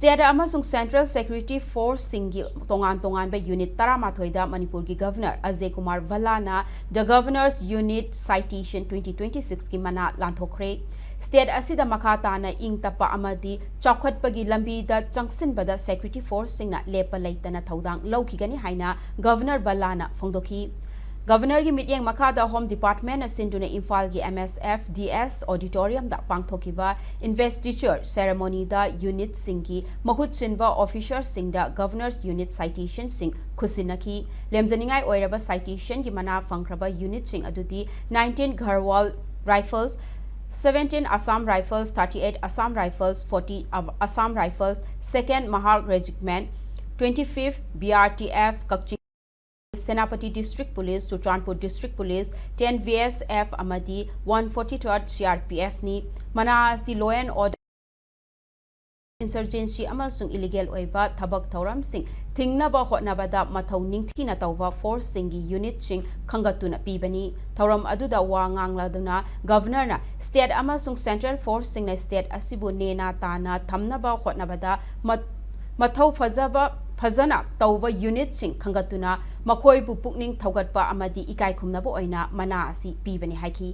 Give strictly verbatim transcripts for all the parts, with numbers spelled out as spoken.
State ꯑꯃꯁꯨꯡ Central Security Forceꯁꯤꯡꯒꯤ ꯇꯣꯉꯥꯟ ꯇꯣꯉꯥꯟꯕ unit ꯇꯔꯥꯃꯥꯊꯣꯏꯗ ꯃꯅꯤꯄꯨꯔꯒꯤ Governor Ajay Kumar ꯚꯜꯂꯥꯅ The Governor's Unit Citation twenty twenty-sixꯀꯤ ꯃꯅꯥ ꯂꯥꯟꯊꯣꯛꯈ꯭ꯔꯦ꯫ State ꯑꯁꯤꯗ ꯃꯈꯥ ꯇꯥꯅ ꯏꯪ ꯇꯞꯄ ꯑꯃꯗꯤ ꯆꯥꯎꯈꯠꯄꯒꯤ ꯂꯝꯕꯤꯗ ꯆꯪꯁꯤꯟꯕꯗ Security Forceꯁꯤꯡꯅ ꯂꯦꯞꯄ ꯂꯩꯇꯅ ꯊꯧꯗꯥꯡ ꯂꯧꯈꯤꯒꯅꯤ ꯍꯥꯏꯅ Governor ꯚꯜꯂꯥꯅ ꯐꯣꯡꯗꯣꯛꯈꯤ꯫ Governorꯒꯤ ꯃꯤꯠꯌꯦꯡ ꯃꯈꯥꯗ Home Departmentꯅ ꯁꯤꯟꯗꯨꯅ ꯏꯝꯐꯥꯜꯒꯤ M S F D S Auditoriumꯗ ꯄꯥꯡꯊꯣꯛꯈꯤꯕ Investiture Ceremonyꯗ unitꯁꯤꯡꯒꯤ ꯃꯍꯨꯠ ꯁꯤꯟꯕ officerꯁꯤꯡꯗ Governor's Unit Citationꯁꯤꯡ ꯈꯨꯠꯁꯤꯟꯅꯈꯤ꯫ ꯂꯦꯝꯖꯅꯤꯡꯉꯥꯏ ꯑꯣꯏꯔꯕ citationꯒꯤ ꯃꯅꯥ ꯐꯪꯈ꯭ꯔꯕ unitꯁꯤꯡ ꯑꯗꯨꯗꯤ nineteen Garhwal Rifles, seventeen Assam Rifles, thirty-eight Assam Rifles, forty Av- Assam Rifles, second Mahar Regiment, twenty-fifth B R T F Kakching, Senapati District Police, Churachandpur District Police, ten V S F ꯑꯃꯗꯤ one forty-third C R P Fꯅꯤ꯫ ꯃꯅꯥ ꯑꯁꯤ law and order, insurgency ꯑꯃꯁꯨꯡ illegal ꯑꯣꯏꯕ ꯊꯕꯛ ꯊꯧꯔꯝꯁꯤꯡ ꯊꯤꯡꯅꯕ ꯍꯣꯠꯅꯕꯗ ꯃꯊꯧ ꯅꯤꯡꯊꯤꯅ ꯇꯧꯕ forceꯁꯤꯡꯒꯤ unitꯁꯤꯡ ꯈꯟꯒꯠꯇꯨꯅ ꯄꯤꯕꯅꯤ꯫ ꯊꯧꯔꯝ ꯑꯗꯨꯗ ꯋꯥ ꯉꯥꯡꯂꯗꯨꯅ Governorꯅ state ꯑꯃꯁꯨꯡ central forceꯁꯤꯡꯅ state ꯑꯁꯤꯕꯨ ꯅꯦꯅꯥ ꯇꯥꯅ ꯊꯝꯅꯕ ꯍꯣꯠꯅꯕꯗ ꯃ- ꯃꯊꯧ ꯐꯖꯕ ꯐꯖꯅ ꯇꯧꯕ unitꯁꯤꯡ ꯈꯟꯒꯠꯇꯨꯅ ꯃꯈꯣꯏꯕꯨ ꯄꯨꯛꯅꯤꯡ ꯊꯧꯒꯠꯄ ꯑꯃꯗꯤ ꯏꯀꯥꯏ ꯈꯨꯝꯅꯕ ꯑꯣꯏꯅ ꯃꯅꯥ ꯑꯁꯤ ꯄꯤꯕꯅꯤ ꯍꯥꯏꯈꯤ꯫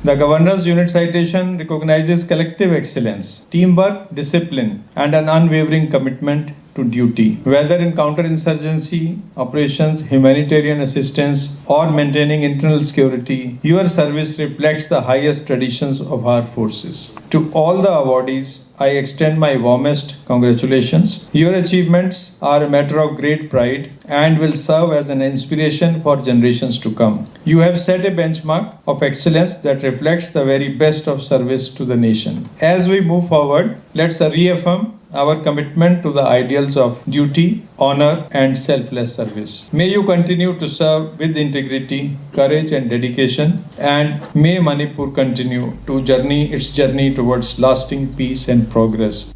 The Governor's Unit Citation recognizes collective excellence, teamwork, discipline, and an unwavering commitment to duty. Whether in counterinsurgency operations, humanitarian assistance, or maintaining internal security, your service reflects the highest traditions of our forces. To all the awardees, I extend my warmest congratulations. Your achievements are a matter of great pride and will serve as an inspiration for generations to come. You have set a benchmark of excellence that reflects the very best of service to the nation. As we move forward, let's reaffirm our commitment to the ideals of duty, honor, and selfless service. May you continue to serve with integrity, courage, and dedication, and may Manipur continue to journey its journey towards lasting peace and progress.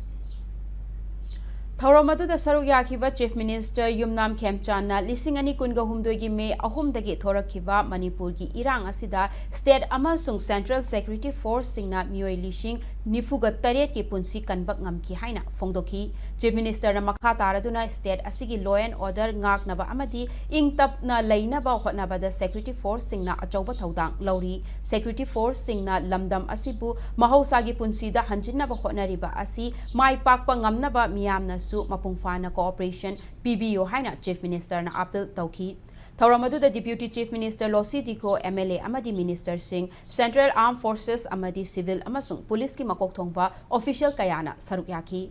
ꯊꯧꯔꯝ ꯑꯗꯨꯗ ꯁꯔꯨꯛ ꯌꯥꯈꯤꯕ Chief Minister ꯌꯨꯝꯅꯥꯝ ꯈꯦꯝꯆꯥꯟꯅ ꯂꯤꯁꯤꯡ ꯑꯅꯤ ꯀꯨꯟꯒ ꯍꯨꯝꯗꯣꯏꯒꯤ ꯃꯦ ꯑꯍꯨꯝꯗꯒꯤ ꯊꯣꯔꯛꯈꯤꯕ ꯃꯅꯤꯄꯨꯔꯒꯤ ꯏꯔꯥꯡ ꯑꯁꯤꯗ state ꯑꯃꯁꯨꯡ central security forceꯁꯤꯡꯅ ꯃꯤꯑꯣꯏ ꯂꯤꯁꯤꯡ ꯅꯤꯐꯨꯒ ꯇꯔꯦꯠꯀꯤ ꯄꯨꯟꯁꯤ ꯀꯟꯕ ꯉꯝꯈꯤ ꯍꯥꯏꯅ ꯐꯣꯡꯗꯣꯛꯈꯤ꯫ Chief Ministerꯅ ꯃꯈꯥ ꯇꯥꯔꯗꯨꯅ state ꯑꯁꯤꯒꯤ law and order ꯉꯥꯛꯅꯕ ꯑꯃꯗꯤ ꯏꯪ ꯇꯞꯅ ꯂꯩꯅꯕ ꯍꯣꯠꯅꯕꯗ security forceꯁꯤꯡꯅ ꯑꯆꯧꯕ ꯊꯧꯗꯥꯡ ꯂꯧꯔꯤ꯫ Security forceꯁꯤꯡꯅ ꯂꯝꯗꯝ ꯑꯁꯤꯕꯨ ꯃꯍꯧꯁꯥꯒꯤ ꯄꯨꯟꯁꯤꯗ ꯍꯟꯖꯤꯟꯅꯕ ꯍꯣꯠꯅꯔꯤꯕ ꯑꯁꯤ ꯃꯥꯏ ꯄꯥꯛꯄ ꯉꯝꯅꯕ ꯃꯤꯌꯥꯝꯅꯁꯨ ꯃꯄꯨꯡ ꯐꯥꯅ cooperation ꯄꯤꯕꯤꯌꯨ ꯍꯥꯏꯅ Chief Ministerꯅ appeal ꯇꯧꯈꯤ꯫ ꯊꯧꯔꯝ ꯑꯗꯨꯗ Deputy Chief Minister ꯂꯣꯁꯤ ꯗꯤꯈꯣ, MLA ꯑꯃꯗꯤ ministerꯁꯤꯡ, Central Armed Forces ꯑꯃꯗꯤ civil ꯑꯃꯁꯨꯡ ꯄꯨꯂꯤꯁꯀꯤ ꯃꯀꯣꯛ ꯊꯣꯡꯕ official ꯀꯌꯥꯅ ꯁꯔꯨꯛ ꯌꯥꯈꯤ꯫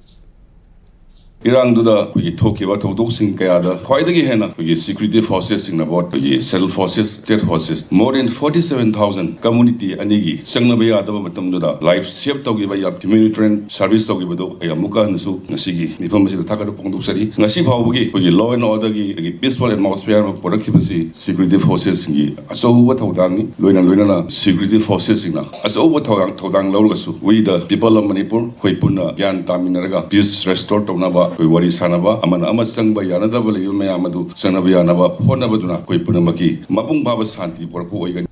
ꯏꯔꯥꯡꯗꯨꯗ ꯑꯩꯈꯣꯏꯒꯤ ꯊꯣꯛꯈꯤꯕ ꯊꯧꯗꯣꯛꯁꯤꯡ ꯀꯌꯥꯗ ꯈ꯭ꯋꯥꯏꯗꯒꯤ ꯍꯦꯟꯅ ꯑꯩꯈꯣꯏꯒꯤ security forcesꯁꯤꯡꯅ both ꯑꯩꯈꯣꯏꯒꯤ central forces, state forces, more than forty seven thousand community ꯑꯅꯤꯒꯤ ꯆꯪꯅꯕ ꯌꯥꯗꯕ ꯃꯇꯝꯗꯨꯗ life save ꯇꯧꯈꯤꯕ, ꯌꯥꯝ humanitarian service ꯇꯧꯈꯤꯕꯗꯨ ꯑꯩ ꯑꯃꯨꯛꯀ ꯍꯟꯅꯁꯨ ꯉꯁꯤꯒꯤ ꯃꯤꯐꯝ ꯑꯁꯤꯗ ꯊꯥꯒꯠꯄ ꯐꯣꯡꯗꯣꯛꯆꯔꯤ꯫ ꯉꯁꯤ ꯐꯥꯎꯕꯒꯤ ꯑꯩꯈꯣꯏꯒꯤ law and orderꯒꯤ ꯑꯩꯈꯣꯏꯒꯤ peaceful atmosphere ꯑꯃ ꯄꯨꯔꯛꯈꯤꯕꯁꯤ security forcesꯁꯤꯡꯒꯤ ꯑꯆꯧꯕ ꯊꯧꯗꯥꯡꯅꯤ꯫ ꯂꯣꯏꯅ ꯂꯣꯏꯅꯅ security forcesꯁꯤꯡꯅ ꯑꯆꯧꯕ ꯊꯧꯗꯥꯡ ꯊꯧꯗꯥꯡ ꯂꯧꯔꯒꯁꯨ we the people of Manipur ꯑꯩꯈꯣꯏ ꯄꯨꯟꯅ ꯒ꯭ꯌꯥꯟ ꯇꯥꯃꯤꯟꯅꯔꯒ peace restore ꯇꯧꯅꯕ, ꯑꯩꯈꯣꯏ ꯋꯥꯔꯤ ꯁꯥꯅꯕ, ꯑꯃꯅ ꯑꯃ ꯆꯪꯕ ꯌꯥꯅꯗꯕ ꯂꯩꯕ ꯃꯌꯥꯝ ꯑꯗꯨ ꯆꯪꯅꯕ ꯌꯥꯅꯕ ꯍꯣꯠꯅꯕꯗꯨꯅ ꯑꯩꯈꯣꯏ ꯄꯨꯝꯅꯃꯛꯀꯤ ꯃꯄꯨꯡ ꯐꯥꯕ ꯁꯥꯟꯇꯤ ꯄꯨꯔꯛꯄ ꯑꯣꯏꯒꯅꯤ꯫